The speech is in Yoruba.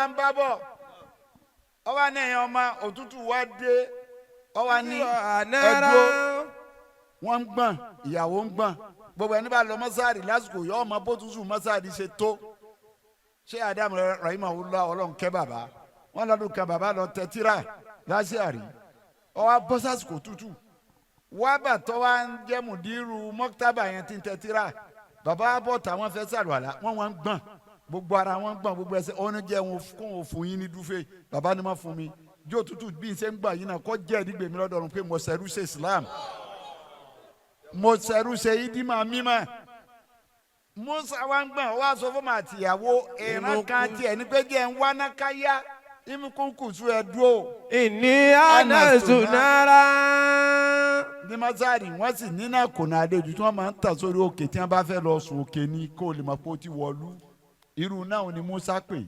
Musa ń bá bọ̀, ọwọ́ ní ẹ̀yàn ọmọ, òtútù wá dé, ọwọ́ ní ẹ̀dúró, wọ́n ń gbọ̀n, ìyàwó ń gbọ̀n, gbogbo ẹni bá lọ mọ́sáàrì lásìkò yọ ọmọ bó tútù mọ́sáàrì ṣe tó. Ṣé Adamu rahimahullah, Ọlọ́run kẹ́ bàbá wọn, lọ́dún kan bàbá lọ tẹ́tíra lásìárì, ọwọ́ bọ́ sásìkò tútù wá bàtọ́ wa ń jẹ́ mùdírù mọ́tàbà yẹn ti ń tẹ́tíra. Bàbá bọ̀ táwọn fẹ́ sàlùwàlà, wọ́n wọ́n ń gbọ̀n, gbogbo ara wọn ń gbọ̀n, gbogbo ẹsẹ̀ ọ̀nà jẹ́ wọn kó wọn fún yín ní dúfẹ́. Bàbá ni wọ́n fún mi jó tútù bí n ṣe ń gbà yín náà kọ́ jẹ́ ẹ̀dígbèmí lọ́dọọdún pé mo ṣẹrú ṣe Islam, mo ṣẹrú ṣe ìdímọ̀ mímọ́. Musa wa ń gbọ̀n, wá sọ fún mi àtìyàwó ìran kan tiẹ̀ ní pé jẹ́ ń wá náà káyá ìmúkúnkùsù ẹ̀ dúró. Inni anastu nara. Ní masari, wọ́n sì nínà kònà àlejò tí wọ́n máa ń tà sórí òkè tí wọ́n bá fẹ́ lọ sùn òkè ni, kó o lè mọ̀ pé ó ti wọ̀lú. Irú náà ni Musa pè.